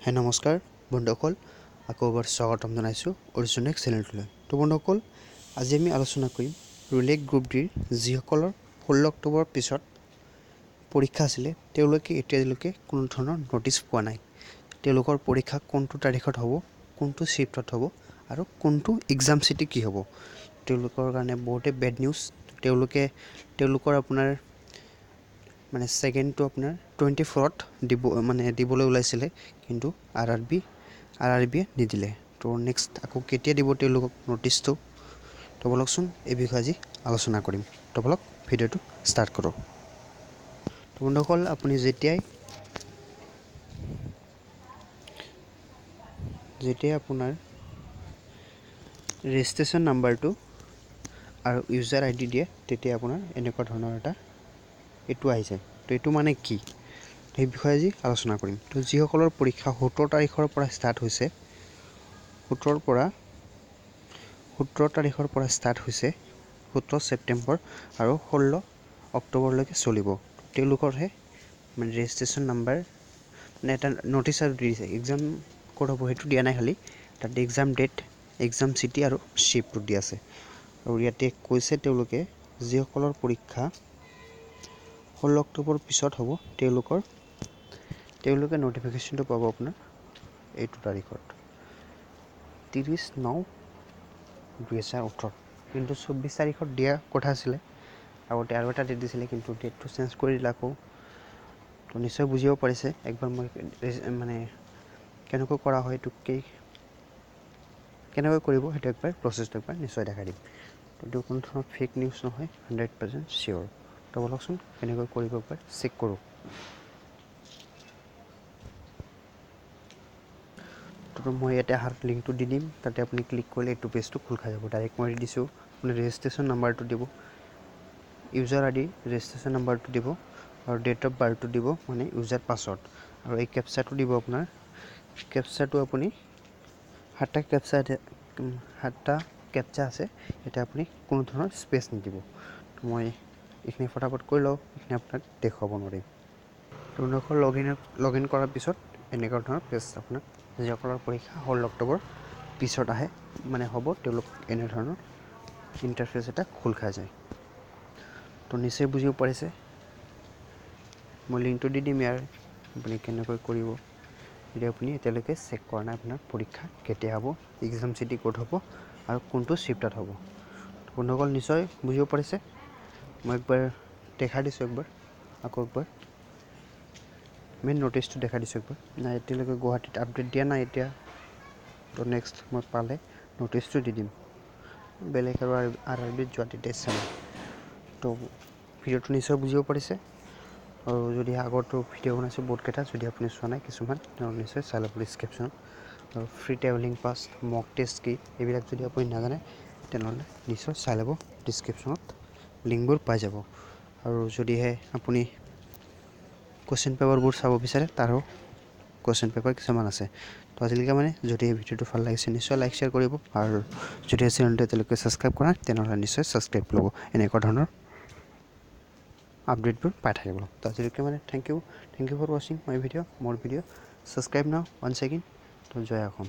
হে নমস্কাৰ বন্ধুসকল, আকৌ এবাৰ স্বাগতম জনাইছোঁ অৰিজিনেল চেনেলটোলৈ। তো বন্ধুসকল, আজি আমি আলোচনা কৰিম ৰিলেক গ্ৰুপ ডিৰ যিসকলৰ 16 অক্টোবৰৰ পিছত পৰীক্ষা আছিলে, তেওঁলোকে এতিয়ালৈকে কোনো ধৰণৰ ন'টিছ পোৱা নাই। তেওঁলোকৰ পৰীক্ষা কোনটো তাৰিখত হ'ব, কোনটো শ্বিফ্টত হ'ব আৰু কোনটো এক্সাম চিটি কি হ'ব, তেওঁলোকৰ কাৰণে বহুতেই বেড নিউজ। তেওঁলোকৰ আপোনাৰ মানে ছেকেণ্ডটো আপোনাৰ 24ত দিব, মানে দিবলৈ ওলাইছিলে, কিন্তু আৰ আৰ বিয়ে নিদিলে। তো নেক্সট আকৌ কেতিয়া দিব তেওঁলোকক ন'টিছটো, তো বলকচোন এই বিষয়ে আজি আলোচনা কৰিম। তো বলক ভিডিঅ'টো ষ্টাৰ্ট কৰোঁ। তো বন্ধুসকল, আপুনি যেতিয়াই আপোনাৰ ৰেজিষ্ট্ৰেশ্যন নাম্বাৰটো আৰু ইউজাৰ আই ডি দিয়ে, তেতিয়া আপোনাৰ এনেকুৱা ধৰণৰ এটা এইটো আহি যায়। তো এইটো মানে কি, সেই বিষয়ে আজি আলোচনা কৰিম। তো যিসকলৰ পৰীক্ষা 17 তাৰিখৰ পৰা ষ্টাৰ্ট হৈছে, 17 তাৰিখৰ পৰা ষ্টাৰ্ট হৈছে, 17 ছেপ্টেম্বৰ আৰু 16 অক্টোবৰলৈকে চলিব, তেওঁলোকৰহে মানে ৰেজিষ্ট্ৰেশ্যন নাম্বাৰ মানে এটা ন'টিছ আৰু দি দিছে। এক্সাম ক'ত হ'ব সেইটো দিয়া নাই, খালি তাত এক্সাম ডেট, এক্সাম চিটি আৰু শ্বিফ্টটো দি আছে। আৰু ইয়াতে কৈছে তেওঁলোকে যিসকলৰ পৰীক্ষা 16 অক্টোবৰ পিছত হ'ব, তেওঁলোকে ন'টিফিকেশ্যনটো পাব আপোনাৰ এইটো তাৰিখত 30/9/2018। কিন্তু 24 তাৰিখত দিয়া কথা আছিলে, আগতে আৰু এটা ডেট দিছিলে, কিন্তু ডেটটো চেঞ্জ কৰি দিলে আকৌ। তো নিশ্চয় বুজিব পাৰিছে একবাৰ মই মানে কেনেকৈ কৰা হয়, এইটো কেনেকৈ কৰিব সেইটো একবাৰ প্ৰচেছটো একবাৰ নিশ্চয় দেখাই দিম। এইটো কোনো ধৰণৰ ফেক নিউজ নহয়, 100% চিয়'ৰ। তো বলকচোন কেনেকৈ কৰিব একবাৰ চেক কৰোঁ। তো মই ইয়াতে অহাৰ লিংকটো দি দিম, তাতে আপুনি ক্লিক কৰিলে এইটো পেজটো খোল খাই যাব। ডাইৰেক্ট মই দিছোঁ, আপুনি ৰেজিষ্ট্ৰেশ্যন নাম্বাৰটো দিব, ইউজাৰ আই ডি ৰেজিষ্ট্ৰেশ্যন নাম্বাৰটো দিব আৰু ডেট অফ বাৰ্থটো দিব, মানে ইউজাৰ পাছৱৰ্ড, আৰু এই কেপচাটো দিব। আপোনাৰ কেপচাটো আপুনি সাতটা কেপচা আছে, এতিয়া আপুনি কোনো ধৰণৰ স্পেচ নিদিব। তো মই এইখিনি ফটাফট কৰি লওঁ, এইখিনি আপোনাক দেখুৱাব নোৱাৰিম। তো বন্ধুসকল, লগ ইন কৰাৰ পিছত এনেকুৱা ধৰণৰ পেজ আপোনাক যিসকলৰ পৰীক্ষা 16 অক্টোবৰ পিছত আহে মানে হ'ব, তেওঁলোক এনেধৰণৰ ইণ্টাৰফেচ এটা খোল খাই যায়। তো নিশ্চয় বুজিব পাৰিছে, মই লিংকটো দি দিম ইয়াৰ, আপুনি কেনেকৈ কৰিব। যদি আপুনি এতিয়ালৈকে চেক কৰা নাই আপোনাৰ পৰীক্ষা কেতিয়া হ'ব, এক্সাম চিটি ক'ত হ'ব আৰু কোনটো শ্বিফ্টত হ'ব। বন্ধুসকল নিশ্চয় বুজিব পাৰিছে, মই একবাৰ দেখাই দিছোঁ, একবাৰ আকৌ একবাৰ মেইন ন'টিছটো দেখাই দিছোঁ একবাৰ। নাই, এতিয়ালৈকে গুৱাহাটীত আপডেট দিয়া নাই এতিয়া, তো নেক্সট মই পালে ন'টিছটো দি দিম। বেলেগ আৰু আৰ আৰ বিত যোৱা তেতিয়া ইচ্ছা নাই। তো ভিডিঅ'টো নিশ্চয় বুজিব পাৰিছে, আৰু যদি আগতো ভিডিঅ' বনাইছোঁ বহুতকেইটা, যদি আপুনি চোৱা নাই কিছুমান, তেনেহ'লে নিশ্চয় চাই ল'ব ডিছক্ৰিপশ্যনত। আৰু free travelling pass, mock test কি, এইবিলাক যদি আপুনি নাজানে তেনেহ'লে নিশ্চয় চাই ল'ব, ডিছক্ৰিপশ্যনত লিংকবোৰ পাই যাব। আৰু যদিহে আপুনি কুৱেশ্যন পেপাৰবোৰ চাব বিচাৰে, তাৰো কুৱেশ্যন পেপাৰ কিছুমান আছে। তো আজিলৈকে মানে যদি এই ভিডিঅ'টো ভাল লাগিছে নিশ্চয় লাইক শ্বেয়াৰ কৰিব, আৰু যদি চেনেলটো এতিয়ালৈকে ছাবস্ক্ৰাইব কৰা তেনেহ'লে নিশ্চয় ছাবস্ক্ৰাইব ল'ব, এনেকুৱা ধৰণৰ আপডেটবোৰ পাই থাকিব। তো আজিলৈকে মানে thank you for ৱাচিং my video, মোৰ ভিডিঅ' ছাবস্ক্ৰাইব নাও ওৱান ছেকেণ্ড। তো জয় অসম।